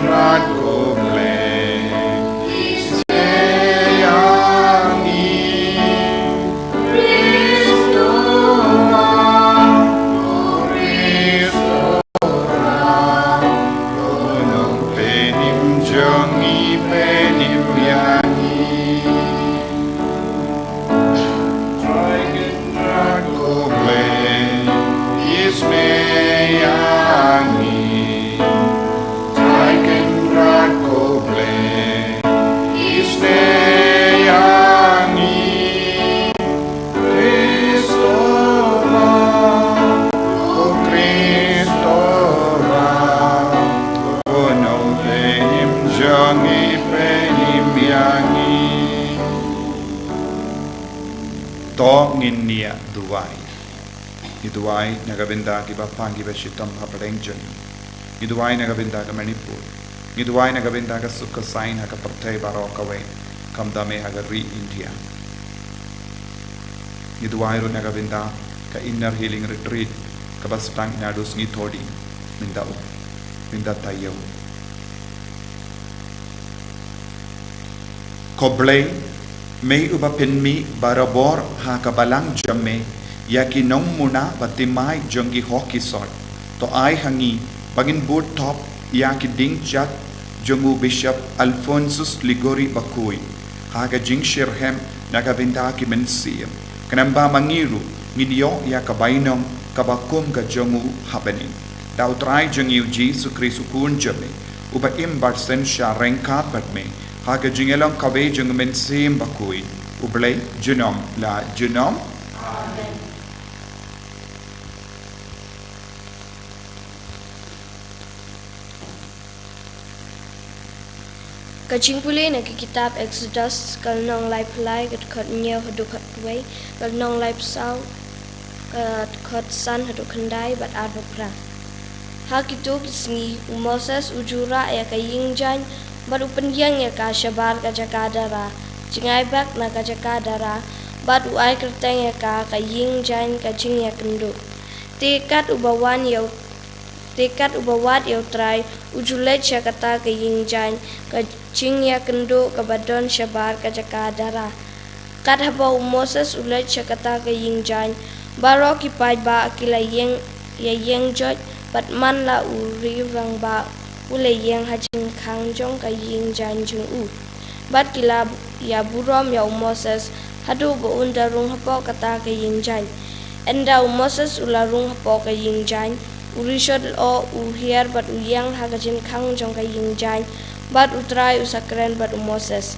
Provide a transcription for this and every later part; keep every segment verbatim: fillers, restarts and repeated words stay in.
Kynrad ko Blei, isynei ïa ngi. Kristo ma, ko Kristo ra, ko Nongpynim jong ngi, pynim ïa ngi. Trai Kynrad ko Blei, isynei ïa ngi. Trai Kynrad ko Blei, isynei ïa ngi. Kristo ma, ko Kristo ra, ko Nongpynim jong ngi, pynim ïa ngi. To ngin ïa duwai. Ngi duwai na ka bynta kiba pang kiba shitom hapdeng jong ngi. Ngi duwai na ka bynta ka Manipur. Ngi duwai na ka bynta ka suk ka saiñ ha ka pyrthei baroh kawei, khamtam eh ha ka ri India. Ngi duwai ruh na ka bynta ka Inner Healing Retreat kaba sdang naduh sngi Thohdieng mynta u, mynta taïew. Ko Blei, me uba pynmih barabor ha ka balang jong me ïa ki nongmuna ba thymmai jong ki hok ki soit, to ai ha ngi ba ngin bud thok ïa ki jingjia jong u Bishop Alphonsus Liguori Bakhuid ha ka jingshitrhem na ka bynta ki mynsiem, khnang ba ma ngi ruh ngin ïoh ïa ka bainong kaba kum ka jong u ha bneng. Da U Trai jong ngi U Jisu Khrist U Khun jong me, uba im bad synshar ryngkat bad me ha ka jingïalong kawei jong U Mynsiem Bakhuid, U Blei junom la junom. Amen. Ka jingpule na ka kitab Exodus, ka lynnong laiphew lai, ka dkhot hynñiew haduh khatwei, ka lynnong laiphew saw, ka dkhot san haduh khyndai bad arphew phra. Ha kito ki sngi, u Moses u ju rah ïa ka ïing jaiñ bad u pynïeng ïa ka shabar ka jaka dara, jngai bak na ka jaka dara, bad u ai kyrteng ïa ka, ka ïing jaiñ ka jingïakynduh. Te kat uba wan ïa u Te kat uba wad ïa U Trai, u ju leit sha kata ka ïing jaiñ, ka jingïakynduh kaba don shabar ka jaka dara. Kat haba u Moses u leit sha kata ka ïing jaiñ, baroh ki paidbah ki la ïeng, ïa ïeng joit, bad man la u riewrangbah u la ïeng ha jingkhang jong ka ïing jaiñ jong u. Bad ki la ïa burom ïa u Moses, haduh ba un da rung hapoh kata ka ïing jaiñ. Ynda u Moses u la rung hapoh ka ïing jaiñ, u rishot lyoh u hiar bad u ïeng ha ka jingkhang jong ka ïing jaiñ, bad U Trai u sa kren bad u Moses.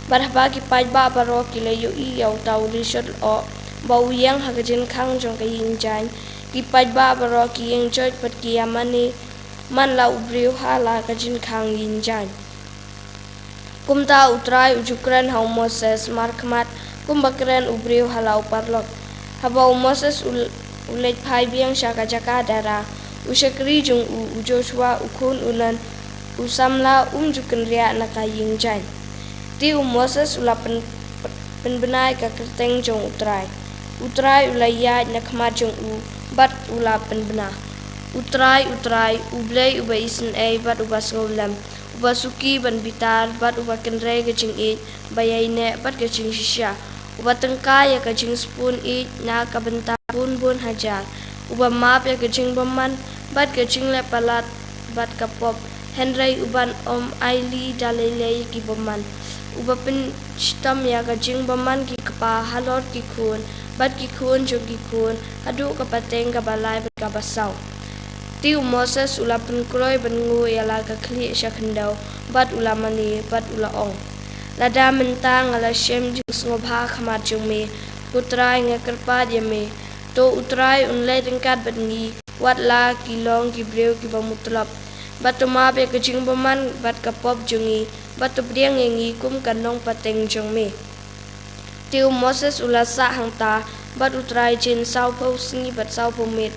Bad haba ki paidbah baroh ki la ïohi ïa uta u rishot lyoh, ba u ïeng ha ka jingkhang jong ka ïing jaiñ, ki paidbah baroh ki ïeng joit bad ki ïa mane, man la u briew ha la ka jingkhang ïing jaiñ. Kumta U Trai u ju kren ha u Moses markhmat, kumba kren u briew ha la u paralok. Haba u Moses u, u leit phai biang sha ka jaka dara, u shakri jong u, u Joshua, u khun u Nun, u samla, um ju kynriah na ka ïing jaiñ. Te u Moses u la pyn, pynbna ïa ka kyrteng jong U Trai. U Trai u la ïaid na khmat jong u, bad u la pynbna: U Trai, U Trai, U Blei uba isynei bad uba sngewlem, uba suki ban bitar bad uba kynrei ka jingïeit, ba ïaineh bad ka jingshisha, uba tyngkai ïa ka jingsbun ïeit na ka bynta bun bun hajar, uba map ïa ka jingbymman bad ka jingleh palat bad ka pop, hynrei uban ym ailad da lei lei ïa ki bymman, uba pynshitom ïa ka jingbymman ki kpa halor ki khun bad ki khun jong ki khun, haduh ka pateng kaba lai bad kaba saw. Te u Moses u la pynkroi ban nguh ïa la ka khlieh sha khyndew, bad u la mane, bad u la ong: Lada mynta nga la shem jingsngewbha ha khmat jong me, ko Trai, nga kyrpad ïa me, to U Trai un leit ryngkat bad ngi, wat la ki long ki briew kiba mutlop. Bad to map ïa ka jingbymman bad ka pop jong ngi, bad to pdiang ïa ngi kum ka nongpateng jong me. Te u Moses u la sah hangta bad U Trai jin sawphew sngi bad sawphew miet,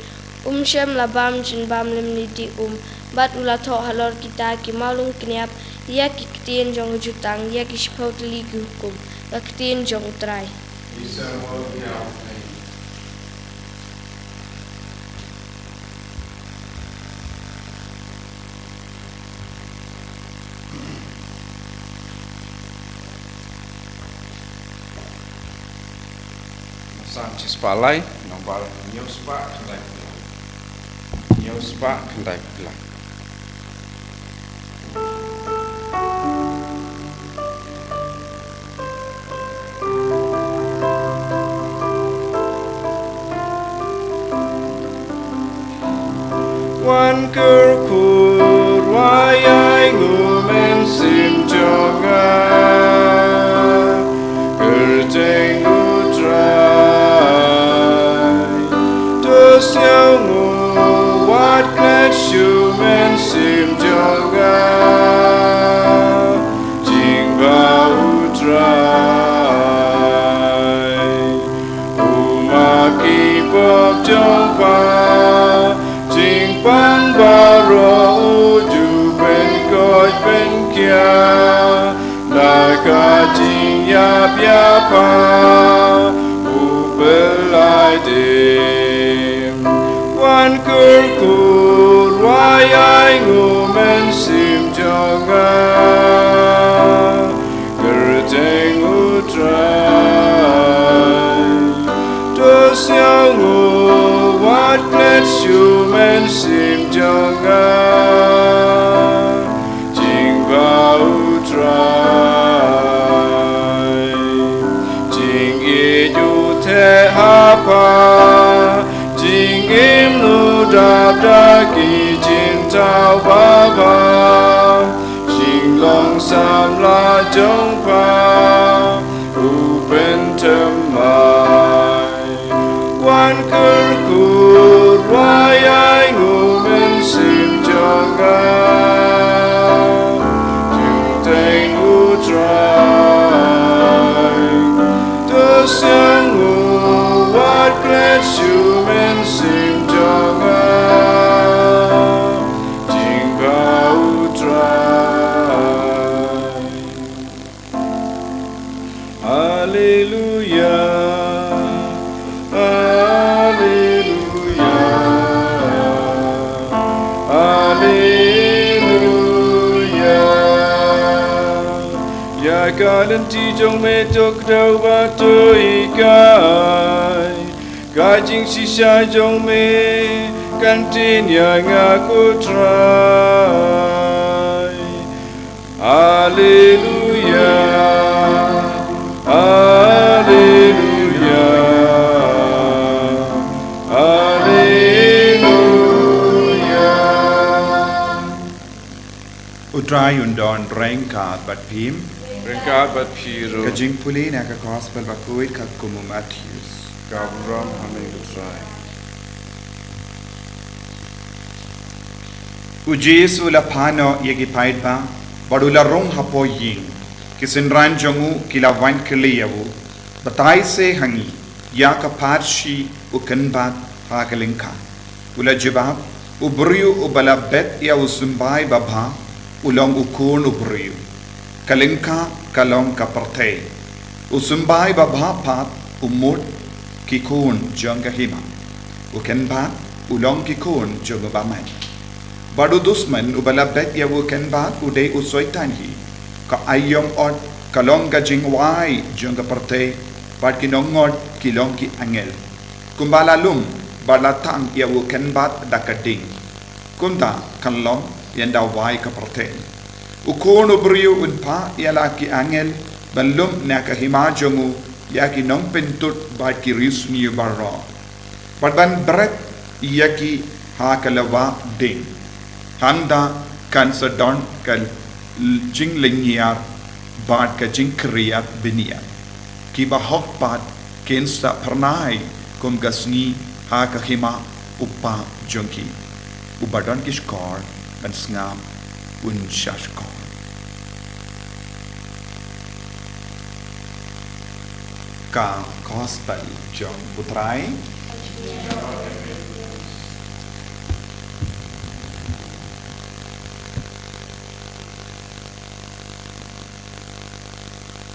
um shym la bam jingbam lymne dih um, bad u la thoh halor kita ki mawlyngkniap ïa ki ktien jong ka jutang, ïa ki shiphew tylli ki hukum, ka ktien jong U Trai. Sam chispah lai, nombar hynñiew spah khyndai phew lai. Hynñiew spah khyndai phew lai. Wan kyrkhu ruh ïa ngi, U Mynsiem jong nga, kyrteng U Trai. To sngewbha wat klet sha U Mynsiem jong nga, jingbha U Trai. U map ki pop jong pha, jingpang baroh u ju pynkoit pynkhiah, na ka jingïap ïa pha u pynlait im. Wan kyrkhu ruh ïa ngi, U Mynsiem jong nga, kyrteng U Trai. To sngewbha wat klet sha U Mynsiem jong nga, jingbha U Trai. Jingïeit u theh ha pha, jingim u dap da ki jingthaw babha, jinglong samla jong pha u pynthymmai. Wan kyrkhu ruh ïa ngi, U Mynsiem jong nga, kyrteng U Trai. To sngewbha wat klet sha U Mynsiem jong nga, jingbha U Trai. Haleluia, haleluia, haleluia. Ïa ka lynti jong me to kdew bad to hikai, ka jingshisha jong me kan tynrai ïa nga, ko Trai. Haleluia, haleluia, haleluia. U Trai un don ryngkat bad phi. Ryngkat bad phi ruh. Ka jingpule na ka Gospel bakhuid katkum u Mathaios. Ka burom ha me, ko Trai. U Jisu u la phah noh ïa ki paidbah bad u la rung hapoh ïing. Ki synran jong u ki la wan kylli ïa u, "Batai se ha ngi, ïa ka phad shi u kynbat ha ka lyngkha?" U la jubab, "U briew uba la bet ïa u symbai babha u long u khun u briew. Ka lyngkha ka long ka pyrthei. U symbai babha pat u mut ki khun jong ka hima. U kynbat u long ki khun jong u bamait. Bad u dusman uba la bet ïa u kynbat u dei u Soitan hi. Ka aïom ot ka long ka jingwai jong ka pyrthei, bad ki nongot ki long ki angel. Kumba la lum bad la thang ïa u kynbat da ka ding, kumta kan long ïa ka wai ka pyrthei. U Khun u briew un phah ïa la ki angel ban lum na ka hima jong u ïa ki nongpynthut bad ki riewsniew baroh, bad ban bret ïa ki ha ka lawei ding. Hangta kan sa don ka jinglynñiar bad ka jingkhriat bniat. Ki bahok pat kin sa phyrnai kum ka sngi ha ka hima u Kpa jong ki. Uba don ki shkor ban sngap un shah shkor." Ka Gospel jong u Trai.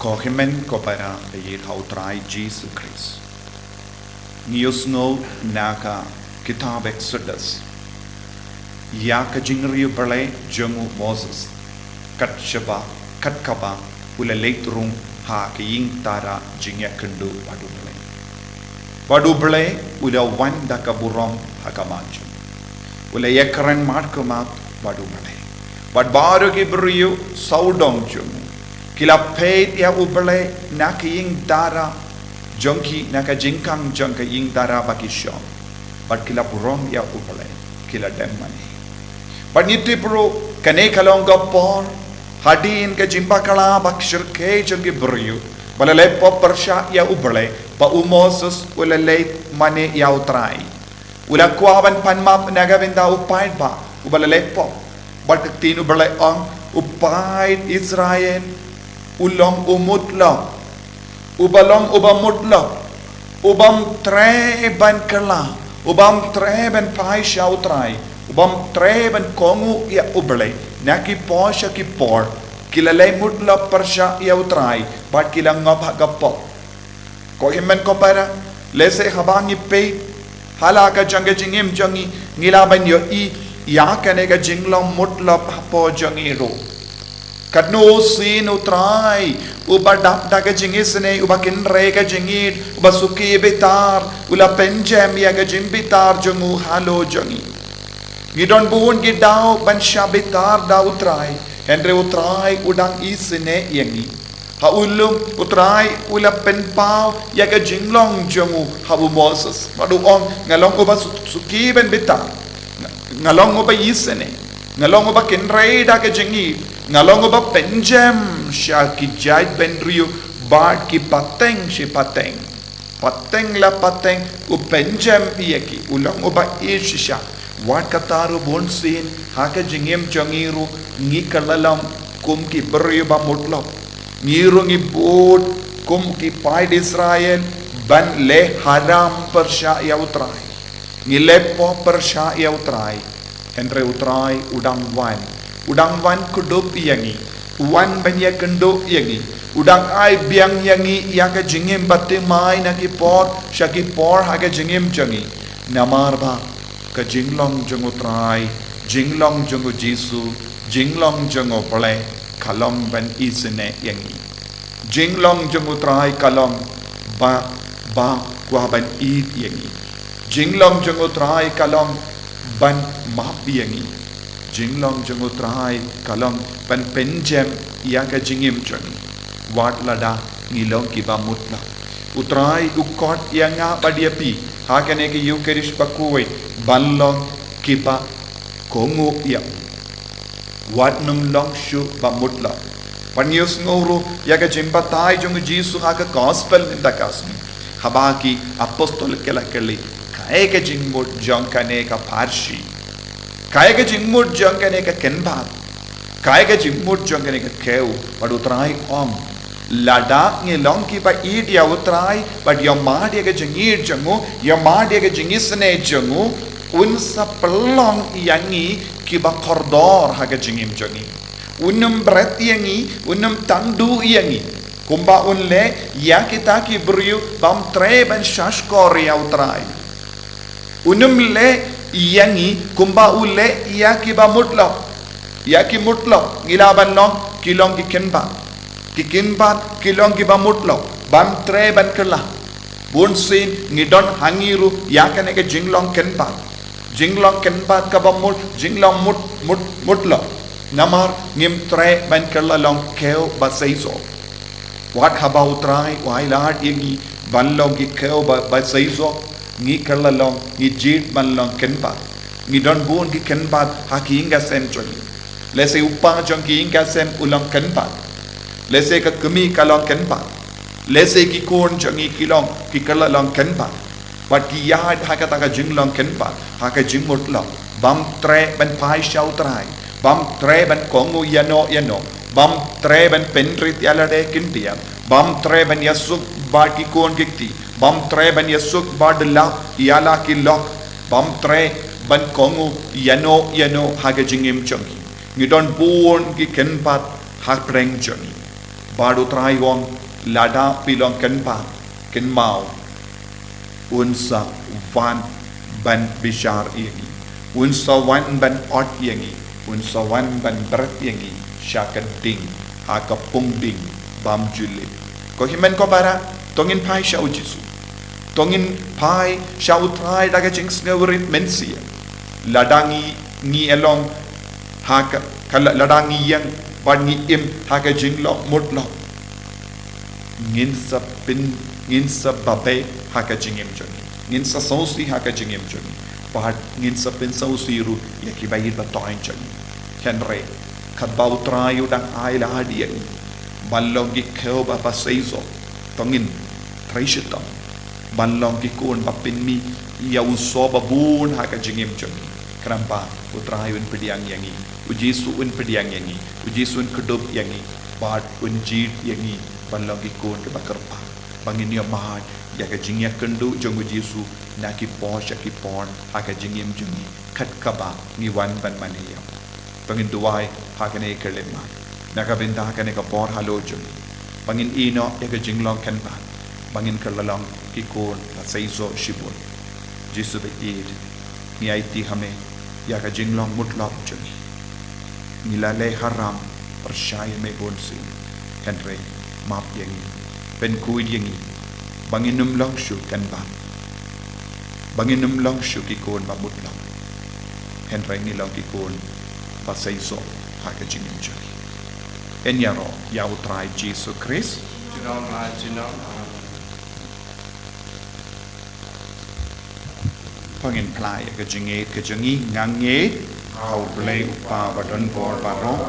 Ko hynmen ko para ha ïing ha u Trai Jisu Khrist. Ngi ïohsngew na ka kitab Eksodus ïa ka jingriewblei jong u Moses, kat shaba, kat kaba u la leit rung ha ka ïing tara jingïakynduh bad u Blei. Bad u Blei u la wan da ka burom ha ka mar jong u. U la ïakren markhmat bad u Blei. Bad baroh ki briew sawdong jong u ki la peit ïa u Blei na ka ïing dara jong ki, na ka jingkhang jong ka ïing dara ba ki shong. Bad ki la burom ïa u Blei, ki la dem mane. Bad ngi tip ruh kane ka long ka por hadien ka jingbakla bad shyrkhei jong ki briew ba la leh pop pyrshah ïa u Blei, ba u Moses u la leit mane ïa u Trai. U la kwah ban pan map na ka bynta u paidbah uba la leh pop. Bad ka ktien u Blei ong, u paid Israel u long u mutlop, uba long uba mutlop, u bym treh ban kylla, u bym treh ban phai sha u Trai, u bym treh ban kohnguh ïa u Blei. Na ki por sha ki por ki la leh mutlop pyrshah ïa u Trai bad ki la ngop ha ka pop. Ko hynmen ko para, lehse haba ngi peit ha la ka jong ka jingim jong ngi, ngi lah ban ïohi ïa kane ka jinglong mutlop hapoh jong ngi ruh. Katno sien u Trai uba dap da ka jingisynei, uba kynrei ka jingïeit, uba suki bitar, u la pynjem ïa ka jingbitar jong u halor jong ngi. Ngi don bun ki daw ban shah bitar da u Trai, hynrei u Trai u dang isynei ïa ngi. Ha u lum u Trai u la pynpaw ïa ka jinglong jong u ha u Moses. Bad u ong, nga long uba su-, suki ban bitar. Nga, nga long uba isynei. Nga long uba kynrei da ka jingïeit. Nga long uba pynjem sha ki jaitbynriew bad ki pateng shi pateng. Pateng la pateng u pynjem ïa ki, u long uba ïeit shisha. Wat kata ruh bun sien ha ka jingim jong ngi ruh ngi kylla lem kum ki briew ba mutlop. Ngi ruh ngi bud kum ki paid Israel ban leh haram pyrshah ïa u Trai. Ngi leh pop pyrshah ïa u Trai. Hynrei u Trai u dang wan. U dang wan kdup ïa ngi. U wan ban ïakynduh ïa ngi. U dang ai biang ïa ngi ïa ka jingim ba thymmai na ki por sha ki por ha ka jingim jong ngi. Namar ba ka jinglong jong u Trai, jinglong jong u Jisu, jinglong jong u Blei ka long ban isynei ïa ngi. Jinglong jong u Trai ka long ba, ba kwah ban ïeit ïa ngi. Jinglong jong u Trai ka long ban map ïa ngi. Jinglong jong u Trai ka long ban pynjem ïa ka jingim jong ngi. Wat lada ngi long kiba mutlop. U Trai u khot ïa nga bad ïa phi ha kane ka Ïukharist bakhuid ban long kiba kohnguh ïa u. Wat nym long shuh ba mutlop. Bad ngi ïohsngew ruh ïa ka jingbatai jong u Jisu ha ka gospel mynta ka sngi. Haba ki apostol ki la kylli, kaei ka jingmut jong kane ka pharshi? Kaei ka jingmut jong kane ka kynbat? Kaei ka jingmut jong kane ka khew? Bad u Trai ong, lada ngi long kiba ïeit ïa u Trai, bad ïa mad ïa ka jingïeit jong u, ïa mad ïa ka jingisynei jong u, un sa pynlong ïa ngi kiba kordor ha ka jingim jong ngi. Un ym bret ïa ngi, un ym tangduh ïa ngi. Kumba un leh ïa kita ki briew bym treh ban shahshkor ïa u Trai. Un ym leh ïa ngi kumba u leh ïa kiba mutlop. Ïa ki mutlop ngi lah ban long, ki long ki kynbat. Ki kynbat ki long kiba mutlop, bym treh ban kylla. Bun sien ngi don ha ngi ruh ïa kane ka jinglong kynbat. Jinglong kynbat kaba mut, jinglong mut, mut, mutlop. Namar ngim treh ban kylla long khew ba seisoh. Wat haba u Trai u ailad ïa ngi ban long ki khew ba, ba seisoh, ngi kylla long, ngi jied ban long kynbat. Ngi don bun ki kynbat ha ki ïing ki sem jong ngi. Lehse u kpa jong ki ïing ki sem u long kynbat. Lehse ka kmie ka long kynbat. Lehse ki khun jong ngi ki long, ki kylla long kynbat. Wat ki ïaid ha kata ka jinglong kynbat, ha ka jingmutlop. Bym treh ban phai sha u Trai. Bym treh ban kohnguh ïano ïano. Bym treh ban pynrit ïa lade khyndiat. Bym treh ban ïasuk bad ki khun ki kti. Bym treh ban ïasuk bad la, ïa la ki lok. Bym treh ban kohnguh ïano ïano ha ka jingim jong ngi. Ngi don bun ki kynbat ha pdeng jong ngi. Bad u Trai u ong, lada phi long kynbat, kynmaw, un sa wan ban bishar ïa ngi. Un sa wan ban ot ïa ngi. Un sa wan ban bret ïa ngi sha ka ding, ha ka pung ding bym ju lip. Ko hynmen ko para, to ngin phai sha u Jisu. To ngin phai sha U Trai da ka jingsngewrit mynsiem. Lada ngi, ngi ïalong ha ka, ka la-, lada ngi ïeng bad ngi im ha ka jinglong mutlop, ngin sa pyn, ngin sa babe ha ka jingim jong ngi. Ngin sa sngewsih ha ka jingim jong ngi. Bad ngin sa pynsngewsih ruh ïa ki baieit ba toiñ jong ngi. Hynrei katba U Trai u dang ai lad ïa ngi ban long ki khiew ba, ba seisoh, to ngin trei shitom ban long ki khun ba pynmih ïa u soh ba bun ha ka jingim jong ngi. Khnang ba U Trai un pdiang ïa ngi, U Jisu un pdiang ïa ngi, U Jisu un kdup ïa ngi, bad un jied ïa ngi ban long ki khun kiba kyrpang, ba ngin ïohmad ïa ka jingïakynduh jong U Jisu na ki por sha ki por ha ka jingim jong ngi, kat kaba ngi wan ban mane ïa u. To ngin duwai ha kane ka khyllipmat na ka bynta kane ka por halor jong ngi, ba ngin ïehnoh ïa ka jinglong kynbat, ba ngin kylla long ki khun ba seisoh shibun. Jisu ba ïeit, ngi aiti ha me ïa ka jinglong mutlop jong ngi. Ngi la leh haram pyrshah ïa me bunsien. Hynrei map ïa ngi, pynkhuid ïa ngi, ba ngin ym long shuh kynbat, ba ngin ym long shuh ki khun ba mutlop. Hynrei ngin long ki khun ba seisoh ha ka jingim jong ngi. Yn ïaroh ïa U Trai Jisu Khrist. Junom ha junom. Amen. To ngin phla ïa ka jingngeit ka jong ngi. Nga ngeit ha U Blei U Kpa ba don bor baroh,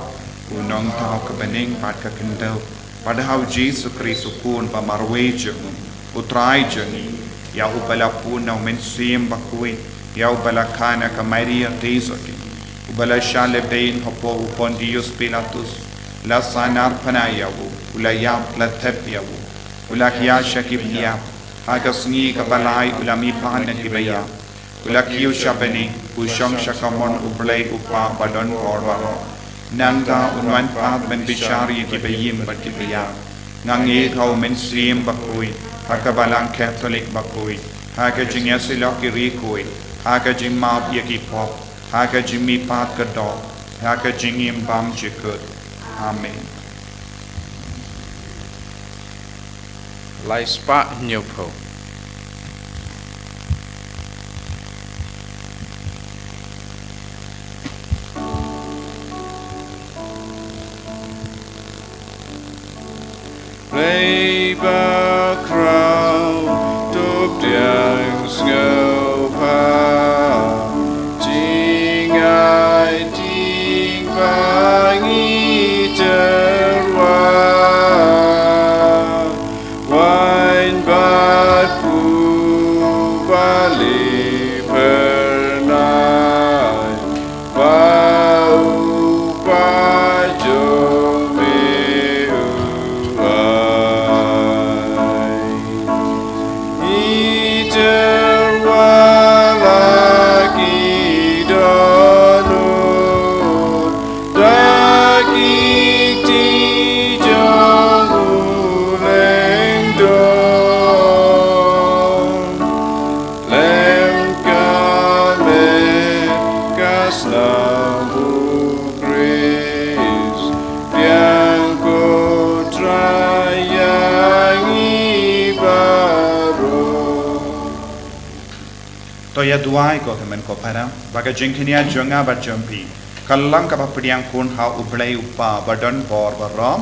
U Nongthaw ka bneng bad ka khyndew, bad ha U Jisu Khrist U Khun ba marwei jong u, U Trai jong ngi, ïa uba la pun na U Mynsiem Bakhuid, ïa uba la kha na ka Maria Theisotti, uba la shah lehbeiñ hapoh u Pontius Pilatus, la sahnarphna ïa u, u la ïap, la thep ïa u, u la khia sha ki pdiap, ha ka sngi kaba lai u la mihpat na kiba ïap, u la kiew sha bneng, u shong sha kamon U Blei U Kpa ba don bor baroh. Nangta un wan pat ban bishar ïa kiba im bad kiba ïap. Nga ngeit ha U Mynsiem Bakhuid, ha ka Balang Katholik bakhuid, ha ka jingïasyllok ki riewkhuid, ha ka jingmap ïa ki pop, ha ka jingmihpat ka doh, ha ka jingim bymjukut. Amen. Lai spah hynñiewphew. Blei bakhraw, to pdiang sngewbha, jingai jingpang ïa i tyrwa, waiñ bad pur ba leh phyrnai, ba u Kpa jong me u ai. I tyrwa la ki dohnud da ki kti jong u lyngdoh. Lem ka met ka snam U Khrist, pdiang ko Trai ïa ngi baroh. To ïa duwai ko hynmen ko para, ba ka jingkñia jong nga bad jong phi kan long kaba pdiang khun ha U Blei U Kpa ba don bor baroh.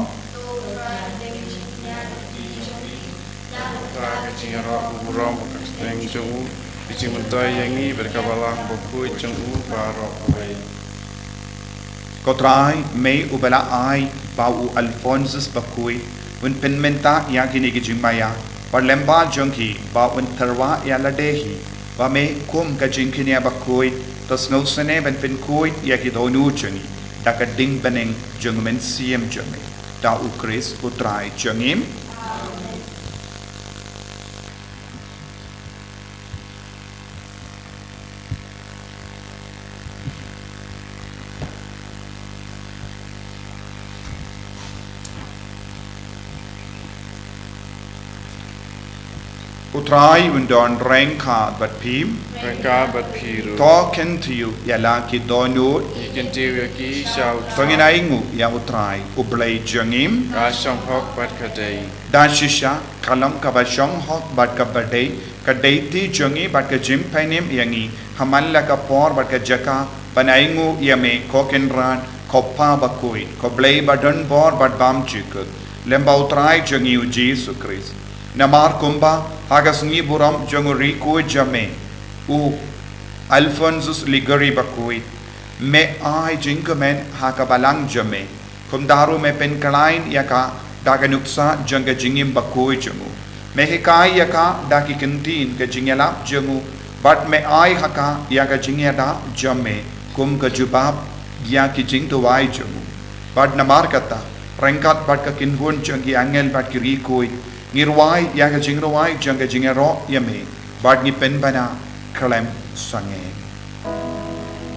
Ka jingïaroh burom ka kyrteng jong u, ka jingmyntoi ïa ngi bad ka Balang bakhuid jong u baroh kawei. Ko Trai, me uba la ai ba u Alphonsus Bakhuid un pynmynta ïa kine ki jingmaïa, bad lem bad jong ki ba un tyrwa ïa lade hi, ba me kum ka jingkñia bakhuid, to sngewsynei ban pynkhuid ïa ki dohnud jong ngi da ka ding bneng jong U Mynsiem jong me. Da U Khrist U Trai jong ngi. U Trai un don ryngkat bad phi. Ryngkat bad phi ruh. To kyntiew ïa la ki dohnud. Ngi kyntiew ïa ki sha U Trai. To ngin ainguh ïa U Trai U Blei jong ngi. Ka shong hok bad ka dei. Da shisha, ka long kaba shong hok bad kaba dei, ka dei ti jong ngi bad ka jingpynim ïa ngi, ha man la ka por bad ka jaka, ban ainguh ïa me, ko Kynrad, ko Pa bakhuid, ko Blei badonbor bad bymjukut, lem bad U Trai jong ngi U Jisu Khrist. Namar kumba ha ka sngi burom jong u riewkhuid jong me, u Alphonsus Liguori bakhuid, me ai jingkmen ha ka balang jong me. Kumta ruh me pynkhlaiñ ïa ka da ka nuksa jong ka jingim bakhuid jong u. Me hikai ïa ka da ki kyntien ka jingïalap jong u, bad me ai ha ka ïa ka jingïada jong me kum ka jubab ïa ki jingduwai jong u. Bad namar kata, ryngkat bad ka kynhun jong ki angel bad ki riewkhuid, ngi rwai ïa ka jingrwai jong ka jingïaroh ïa me, bad ngi pynbna khlem sangeh.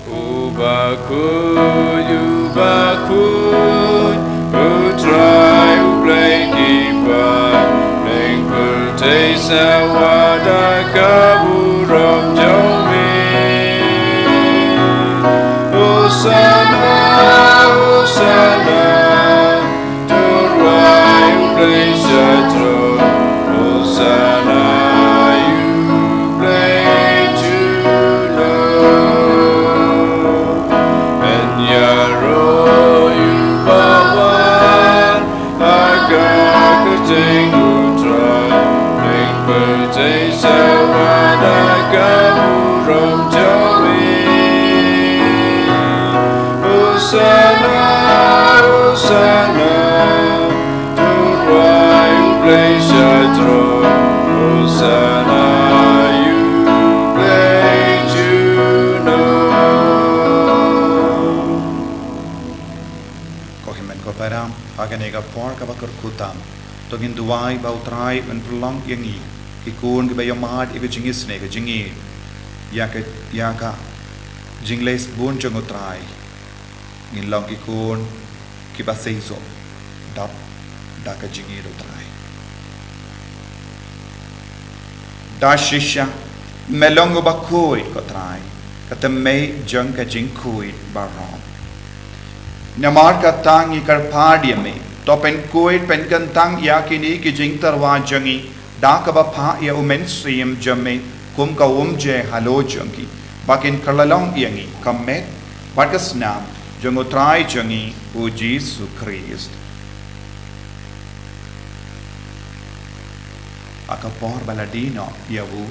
U bakhuid, u bakhuid, U Trai U Blei ki paid, ïing pyrthei sawa da ka burom jong me. Hosanna, Hosanna, to rwai U Blei sha throne. Hosanna ïa U Blei junom. Men ïaroh ïa u bawan ha ka kyrteng U Trai. Ïing pyrthei sawa da ka burom jong me. Hosanna, Hosanna, to rwai U Blei sha throne. Hosanna ïa U Blei junom. Ko hynmen ko para, ha kane ka por kaba kyrkhu tam, to ngin duwai ba U Trai un pynlong ïa ngi ki khun kiba ïohmad ïa ka jingisynei, ka jingïeit, ïa ka, ïa ka jingleh bun jong U Trai. Ngin long ki khun kiba seisoh dap da ka jingïeit U Trai. Da shisha, me long uba khuid, ko Trai, ka tymmen jong ka jingkhuid baroh. Namar kata ngi kyrpad ïa me, to pynkhuid pynkyntang ïa kine ki jingtyrwa jong ngi, da kaba phah ïa U Mynsiem jong me kum ka umjer halor jong ki, ba kin kylla long ïa ngi ka met bad ka snam jong U Trai jong ngi U Jisu Khrist. Ha ka por ba la die noh ïa u,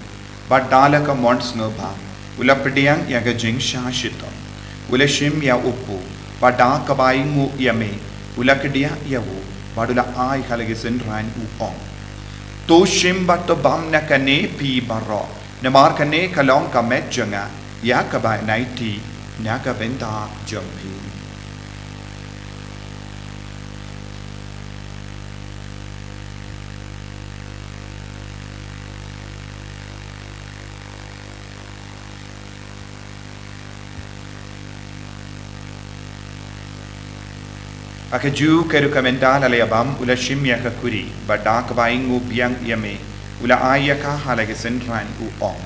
bad da la ka mon sngewbha, u la pdiang ïa ka jingshah shitom, u la shim ïa u pud, bad da kaba ainguh ïa me, u la kdiah ïa u, bad u la ai ha la ki synran, u ong: To shim bad to bam na kane phi baroh, namar kane ka long ka met jong nga, ïa kaba yn aiti na ka bynta jong phi. Ha kajuh ka rukom, ynda la ïa bam, u la shim ïa ka kuri, bad da kaba ainguh biang ïa me, u la ai ïa ka ha la ki synran, u ong: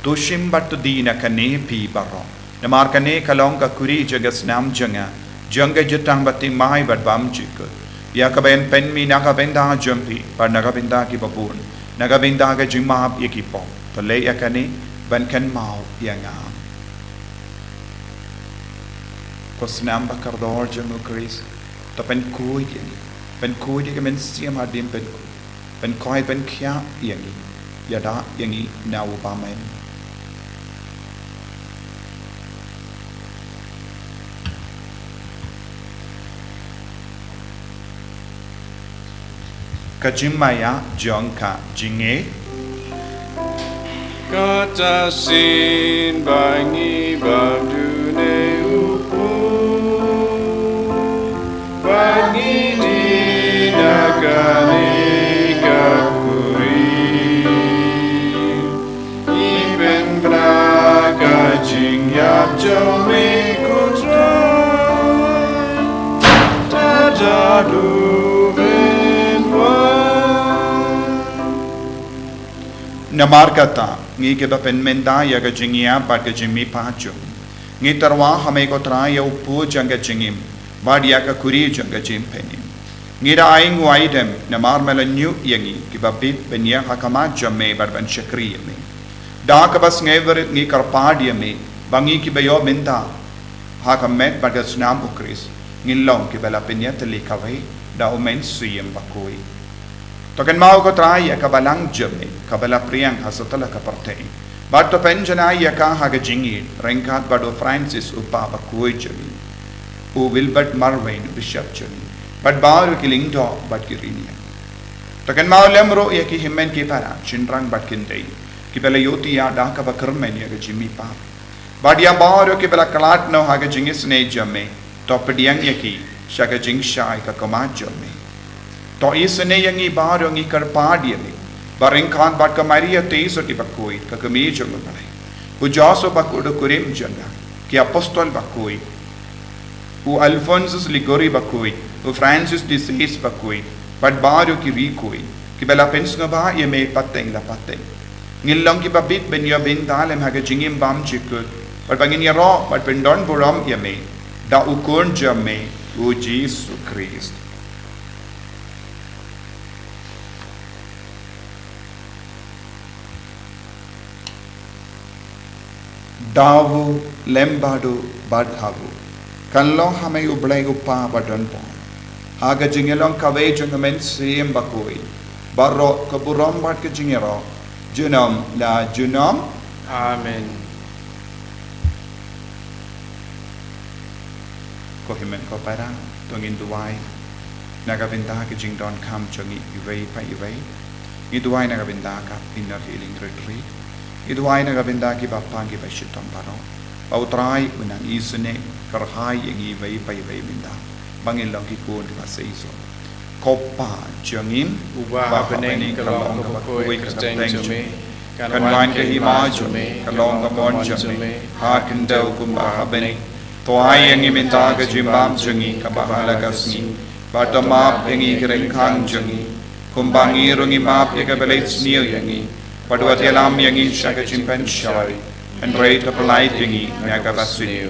To shim bad to die na kane phi baroh, namar kane ka long ka kuri jong ka snam jong nga, jong ka jutang ba thymmai bad bymjukut, ïa kaba yn pynmih na ka bynta jong phi bad na ka bynta kiba bun, na ka bynta ka jingmap ïa ki pop. To leh ïa kane ban kynmaw ïa nga. Ko snam ba kordor jong U Khrist, to pynkhuid ïa ngi, pynkhuid ïa ka mynsiem hadien, pynkhuid, pynkhuid, pynkhiah ïa ngi, ïada ïa ngi na u bymman. Ka jingmaïa jong ka jingngeit. Kata shisien ba ngi bam dune u pud, ba ngi die na kane ka kuri, ngi pynbna ka jingïap jong me, ko Trai, tad haduh men wan. Namar kata, ngi kiba pynmynta ïa ka jingïap bad ka jingmihpat jong ngi, ngi tyrwa ha me ko Trai ïa u pud jong ka jingim bad ïa ka khuri jong ka jingpynim. Ngi da ainguh aidem namar me la ñiuh ïa ngi kiba bit ban ïeng ha khmat jong me bad ban shakri ïa me. Da kaba sngewrit ngi kyrpad ïa me ba ngi kiba ïoh bynta ha ka met bad ka snam u Khrist, ngin long kiba la pynïatylli kawei da u Mynsiem Bakhuid. To kynmaw ko Trai ïa ka balang jong me kaba la pdiang ha satlak ka pyrthei, bad to pynjanai ïa ka ha ka jingïeit ryngkat bad u Francis u Pop bakhuid jong ngi, u Wilbert Marwein u Bishop jong ngi, bad baroh ki lyngdoh bad ki riewniam. To kynmaw lem ruh ïa ki hynmen ki para, shynrang bad kynthei kiba la ïohthiah da kaba kyrmen ïa ka jingmihpat, bad ïa baroh kiba la khlad noh ha ka jingisynei jong me. To pdiang ïa ki sha ka jingshai ka khmat jong me. To isynei ïa ngi baroh, ngi kyrpad ïa me, ba ryngkat bad ka Maria Theisotti bakhuid, ka kmie jong u Blei, u Joseph bakhuid u kurim jong nga, ki apostol bakhuid, u Alphonsus Liguori bakhuid, u Francis de Sales bakhuid, bad baroh ki riewkhuid kiba la pynsngewbha ïa me pateng la pateng, ngin long kiba bit ban ïoh bynta lem ha ka jingim bymjukut, bad ba ngin ïaroh bad pyndonburom ïa me da u Khun jong me, u Jisu Khrist. Da u lem bad u bad ha u, kan long ha me u Blei u Kpa badonbor, ha ka jingïalong kawei jong ka Mynsiem Bakhuid, baroh ka burom bad ka jingïaroh junom la junom. Amen. Ko hynmen ko para, to ngin duwai na ka bynta ka jingdonkam jong ngi iwei pa iwei. Ngi duwai na ka bynta ka Inner Healing Retreat. Ngi duwai na ka bynta ki bapang ki bashitom baroh, ba u Trai un nang isynei kyrhai ïa ngi iwei pa iwei mynta, ba ngin long ki khun kiba seisoh. Ko Kpa jong ngi uba ha bneng, ka long kaba khuid ka kyrteng jong me. Kan wan ka hima jong me, ka long ka mon jong me ha khyndew kumba ha bneng. To ai ïa ngi mynta ka jingbam jong ngi kaba ha la ka sngi, bad to map ïa ngi ki ryngkang jong ngi, kumba ngi ruh ngi map ïa kiba leit sniew ïa ngi. Bad wat ïalam ïa ngi sha ka jingpynshoi, hynrei to pyllait ïa ngi na kaba sniew.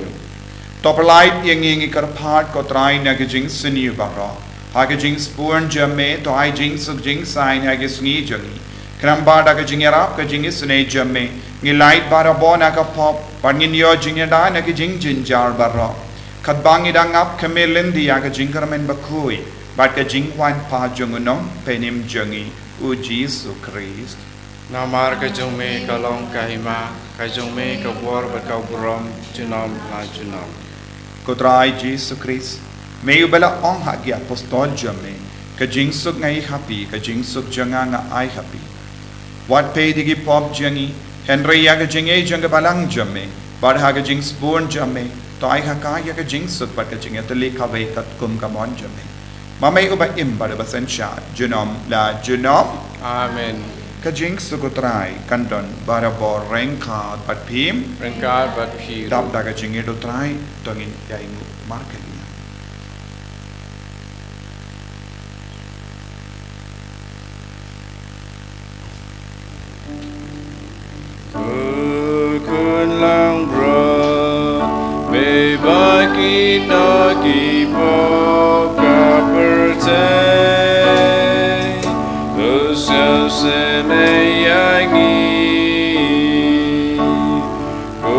To pyllait ïa ngi, ngi kyrpad ko Trai, na ka jingsniew baroh, ha ka jingsbun jong me to ai jingsuk jingsaiñ ha ka sngi jong ngi. Khnang ba da ka jingïarap ka jingisynei jong me, ngi lait barabor na ka pop, bad ngin ïoh jingïada na ka jingjynjar baroh, katba ngi dang ap khmih lynti ïa ka jingkyrmen bakhuid bad ka jingwan pat jong u Nongpynim jong ngi, u Jisu Khrist. Namar ka jong me ka long ka hima, ka jong me ka bor bad ka burom junom la junom. Ko Trai Jisu Khrist, me uba la ong ha ki apostol jong me, ka jingsuk nga ai ha phi, ka jingsuk jong nga nga ai ha phi. Wat peit ïa ki pop jong ngi, hynrei ïa ka jingïeit jong ka balang jong me, bad ha ka jingsbun jong me to ai ha ka ïa ka jingsuk bad ka jingïatylli kawei katkum ka mon jong me. Ma me uba im bad uba synshar junom la junom. Amen. Ka jingsuk u Trai kan don barabor ryngkat bad phi. Ryngkat bad phi ruh. Dap da ka jingïeit u Trai, to ngin ïainguh markylliang. Ko Khun langbrot, me ba kit na ki pop ka pyrthei, to sngewsynei ïa ngi. Ko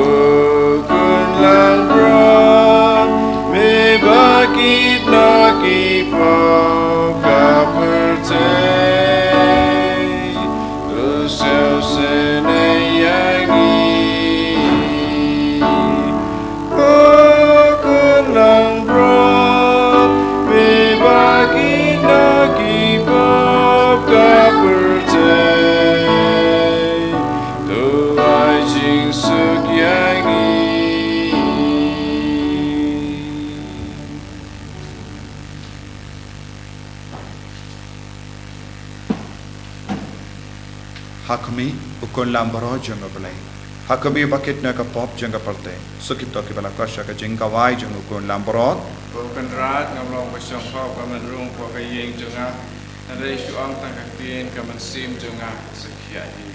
Khun langbrot, me ba kit na ki pop ka pyrthei, to sngewsynei ïa ngi. Ko Khun langbrot, me ba kit na ki pop ka pyrthei, to ai jingsuk ïa ngi. Ha khmih, u Khun langbrot jong u Blei. Ha khmih, ba kit na ka pop jong ka pyrthei. Suk ïa kito kiba la koit sha ka jingkawai jong u Khun langbrot. Ko Kynrad, ngam long ba shong hok ban rung hapoh ka ïing jong nga, hynrei shu ong tang ka ktien, ka mynsiem jong nga sa khih hi.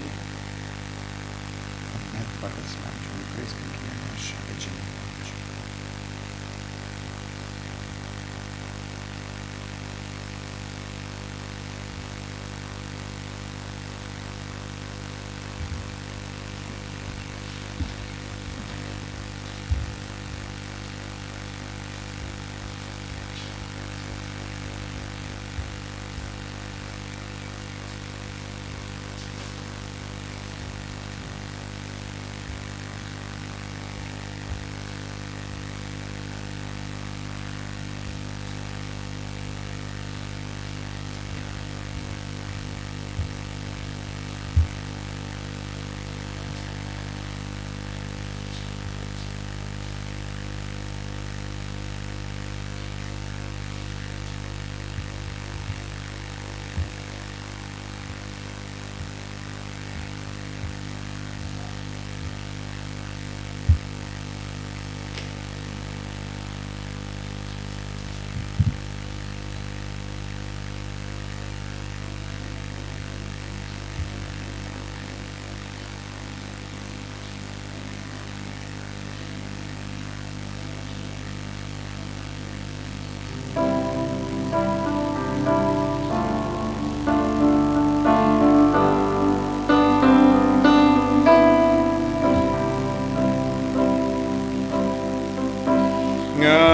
Nga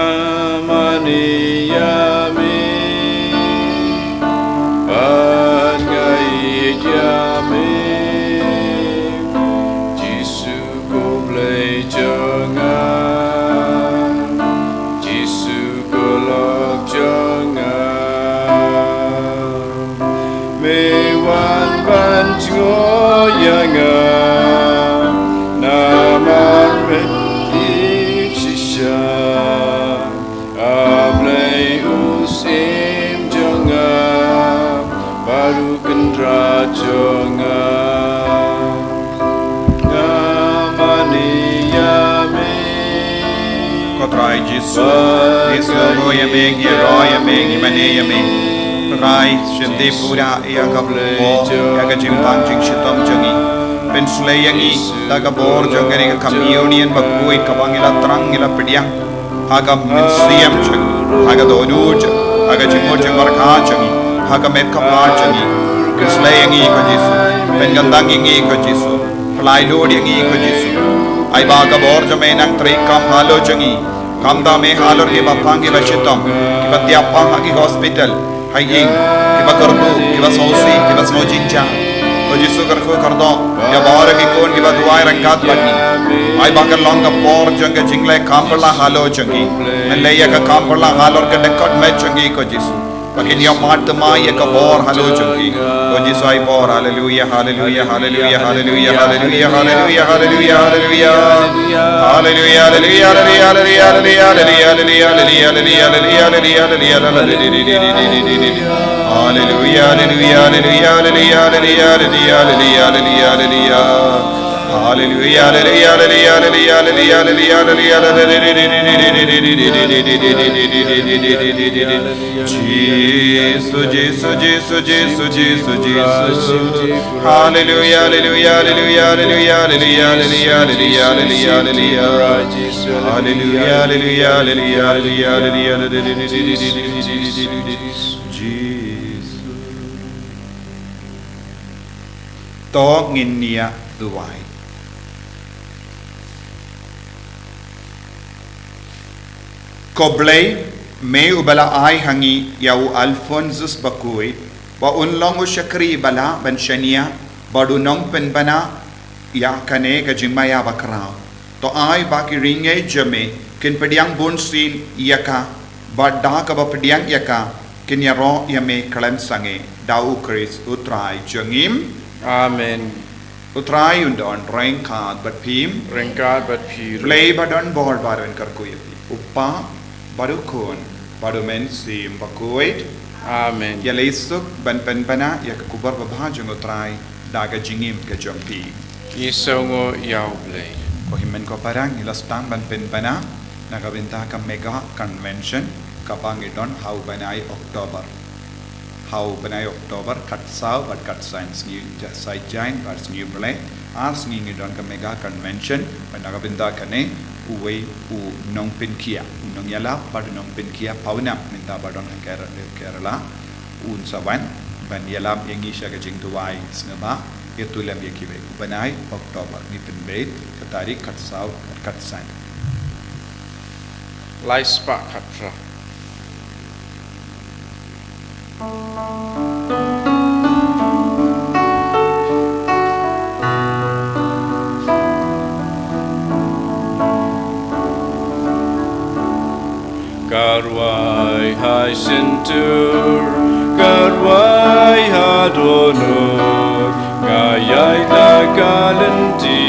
mane ïa me, bad nga ïeit ïa me. Jisu ko Blei jong nga, Jisu ko lok jong nga. Me wan ban jngoh ïa nga namar me ïeit shisha. A Blei u Syiem jong nga bad u Kynrad jong nga. Nga mane ïa me. Ko Trai Jisu, ngi sngewnguh ïa me, ngi ïaroh ïa me, ngi mane ïa me. Ko Trai, shim dei pura ïa ka bor, ïa ka jingpang jingshitom jong ngi. Pynshlei ïa ngi da ka bor jong kane ka communion bakhuid kaba ngi la thrang, ngi la pdiang ha ka mynsiem jong ngi, ha ka dohnud jong ngi, ha ka jingmut jingpyrkhat jong ngi, ha ka met ka phad jong ngi. Pynshlei ïa ngi ko Jisu, pynkyntang ïa ngi ko Jisu. Pynlait lut ïa ngi ko Jisu. Ai ba ka bor jong me nang trei kam halor jong ngi. Kumta me halor kiba pang kiba shitom, kiba thiah pang ha ki hospital, ha ïing, kiba kyrduh, kiba sngewsih, kiba sngew jynjar. Ko Jisu kyrkhu kyrdoh ïa baroh ki khun kiba duwai ryngkat bad ngi. Ai ba kan long ka por jong ka jingleh kam pyrshah halor jong ngi. Men leh ïa ka kam pyrshah halor ka dkhot met jong ngi ko Jisu. Ba kin ïoh mad thymmai ïa ka bor halor jong ngi. Ko Jisu ai bor. Haleluia, haleluia, haleluia, haleluia, haleluia, haleluia, haleluia, haleluia. Haleluia, haleluia, haleluia, haleluia, haleluia. Haleluia, haleluia, haleluia, haleluia, haleluia, haleluia. Haleluia, haleluia, haleluia, haleluia, haleluia, haleluia, haleluia. Haleluia, haleluia, haleluia, haleluia, haleluia, haleluia. Jisu, Jisu, Jisu, Jisu, Jisu, Jisu. Haleluia, haleluia, haleluia, haleluia, haleluia, haleluia, haleluia, haleluia. Haleluia, haleluia, haleluia, haleluia, haleluia, haleluia, haleluia. Jisu. To ngin ïa duwai. Ko Blei, me uba la ai ha ngi ïa u Alphonsus Bakhuid ba un long u shakri ba lah ban shaniah bad u nongpynbna ïa kane ka jingmaïa bakhraw. To ai ba ki riewngeit jong me kin pdiang bunsien ïa ka, bad da kaba pdiang ïa ka kin ïaroh ïa me khlem sangeh. Da u Khrist u Trai jong ngi. Amen. U Trai un don ryngkat bad phi. Ryngkat bad phi ruh. Blei ba don bor ba un kyrkhu ïa phi. U Kpa bad u Khun bad u Mynsiem Bakhuid. Amen. Ïaleh suk ban pynbna ïa ka khubor babha jong u Trai da ka jingim ka jong phi. Ngi sngewnguh ïa u Blei. Ko hynmen ko para, ngi la sdang ban pynbna na ka bynta ka mega convention kaba ngi don ha u bnai October. Ha u bnai October, khatsaw bad khatsan sngi, ja-, Saitjaiñ bad Sngi Blei. Ar sngi ngi don ka mega convention, bad na ka bynta kane, uwei u nongpynkhia, u nongïalap bad u nongpynkhia pawnam mynta ba don ha Ker-, Kerala, un sa wan ban ïalap ïa ngi sha ka jingduwai sngewbha, ïathuh lem ïa kiwei. U bnai October, ngi pynbeit ka tarik khatsaw, khatsan. Lai spah khatphra. Ka rwai ha shyntur, ka rwai ha dohnud, ka ïaid la ka lynti.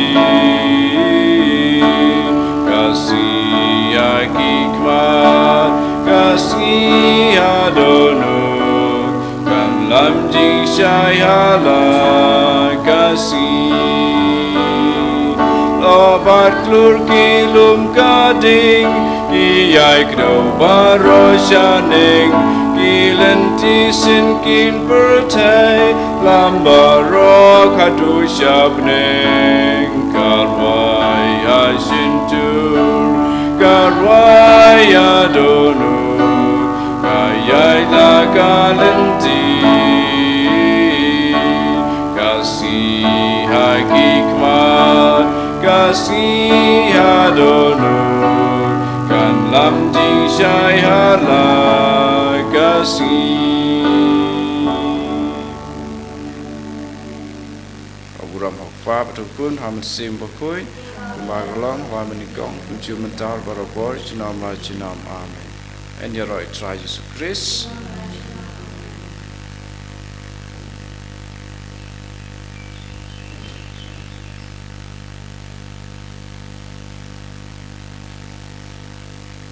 Ka sngi ha ki khmat, ka sngi ha dohnud, kan lam jingshai ha la ka sngi. Lyoh bad klur ki lum ka ding, ki ïai kdew baroh shaneng, ki lynti sien kin pyrthei, lam baroh haduh sha bneng. Ka rwai ha shyntur, ka rwai ha dohnud, ka ïaid la ka lynti. Ka sngi ha ki khmat, ka sngi ha dohnud, kan lam jingshai ha la ka sngi. Ka burom ha u Kpa bad u Khun, ha u Mynsiem Bakhuid, kumba ka long ha la mynnyngkong, kumjuh mynta, barabor, junom la junom. Amen. Yn ïaroh ïa u Trai Jisu Khrist.